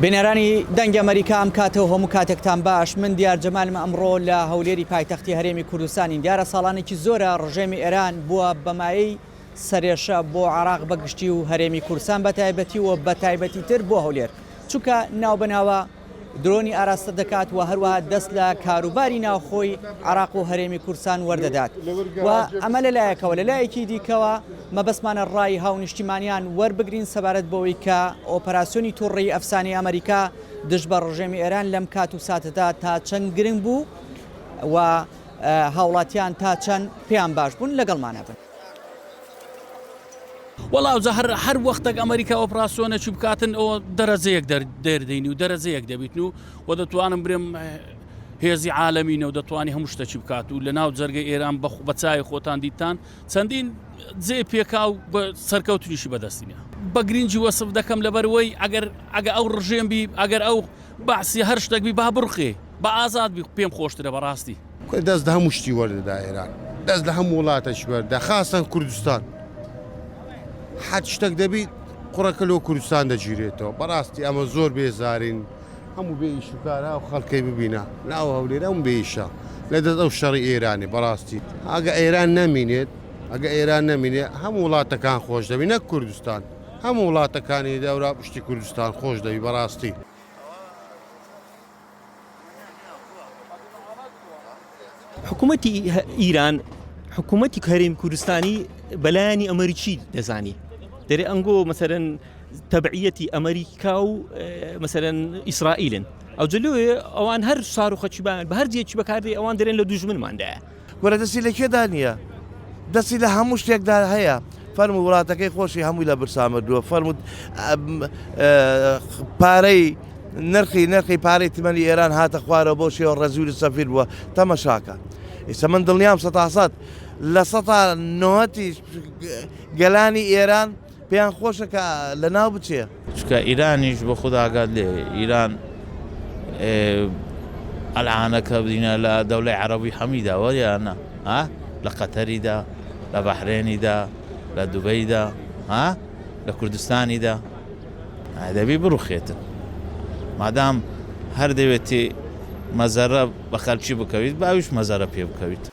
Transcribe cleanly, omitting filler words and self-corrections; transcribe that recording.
بینەرانی دەنگی ئەمەریکا ئەم کاتە و هەموو کاتێکتان باش من دیار جەمالم ئەمڕۆ لە هەولێری پایتەختی هەرێمی کوردستانین دیارە ساڵانێکی زۆرە ڕژێمی ئێران بووە بەمایەی سەرێشە بۆ عێراق بە گشتی و هەرێمی کوردستان بە تایبەتی و بە تایبەتی تر بۆ هەولێر چونکە ناوبەناوە درۆنی ئاراستە دەکات و هەروەها دەست لە کاروباری ناوخۆی عێراق و هەرێمی کوردستان وەردەدات و ئەمە لە لایەکەوە، لە لایەکی دیکەوە مەبەستمانە ڕای هاونیشتیمانیان وەربگرین سەبارەت بەوەی کە ئۆپەراسیۆنی توڕەیی ئەفسانەی ئەمەریکا دژ بە ڕژێمی ئێران لەم کات و ساتەدا تا چەند گرنگ بوو و هاوڵاتیان تا چەند پێیان باش بوون لەگەڵمانە بن. وەڵا ئەوجا هەر هەر وەختێک ئەمریکا ئۆپراسیۆنێکی بکاتن ئەوە دەرەجەیەک دەردەینی و دەرەجەیەک دەبیتن و و دەتوانم برێم هێزی عالەمینە و دەتوانانی هەموو شتەکی بکات و لە ناو جەرگە ئێران بە بە چاوی خۆتان دیتان چەندین جێ پێکا و بە سەرکەوتنیشی بەدەستینە بە گرنگی وەسف دەکەم لەبەرەوەی ئەگەر ئەگە ئەو ڕژێم بی ئەگەر ئەو بەعسی هەر شتێک بی با بڕخێ بە ئازاد بی پێم خۆشترە بەڕاستی. کورە دەست لە هەموو شتی وەردەدا ئێران دەست لە هەموو وڵاتەکی وەردا خاسەن کوردستان حەد شتەک دەبی قوڕەکە لۆ کوردستان دەگیرێتەوە بەڕاستی ئەمە زۆر بێزارین هەموو بێ ئیش و کارا و خەڵکەی ببینە ناو هەولێر هەموو بێ ئیشە لە دەست ئەو شەڕی ئێرانێ بەڕاستی ئەگە ئێران نەمینێت ئەگە ئێران نەمینێ هەموو وڵاتەکان خۆش دەبی نەک کوردستان هەموو وڵاتەکانی دەورا پشتی کوردستان خۆش دەبی بەڕاستی. حکوومەتی ئیران حکوومەتی هەرێم کوردستانی بەلایەنی ئەمریکی دەزانی دەرێ ئەنگۆ مەسەرەن تەبعیەتی ئەمریکا و مەسەرەن ئیسرائیلن ئەو جلوێ ئەوان هەر ساروخەچیبان بە هەر جێکی بەکاردێ ئەوان دەرێن لە دوژمنماندایە وەرە دەستی لە کوێدا نییە؟ دەستی لە هەموو شتێکدا هەیە. فەرموو وڵاتەکەی خۆشی هەمووی لە برسا مردووە. فەرموو پارەی نرخی نرخی پارەی تمەنی ئێران هاتە خوارەوە بەو شێوە ڕەزیل و سەفیر بووە. تەمەشاکە. ئیستا من دڵنیام سەتاسەد لە سەتا نۆهەتی گەلانی ئێران پێیان خۆشە کە لە ناو بچێ. چونکە ئیرانیش بۆ خود ئاگات لێ ئیران ئەلعانە کە بدینە لە دەولەی عەرەبی هەمیدا وەریە نا ها لە قەتەریدا لە بەحرێنیدا لە دوبەیدا ها لە کوردستانیدا دەبی بڕوخێتن مادام هەر دەوێتی مەزەرە بە خەلکی بکەویت باویش مەزەرە پێ بکەویت.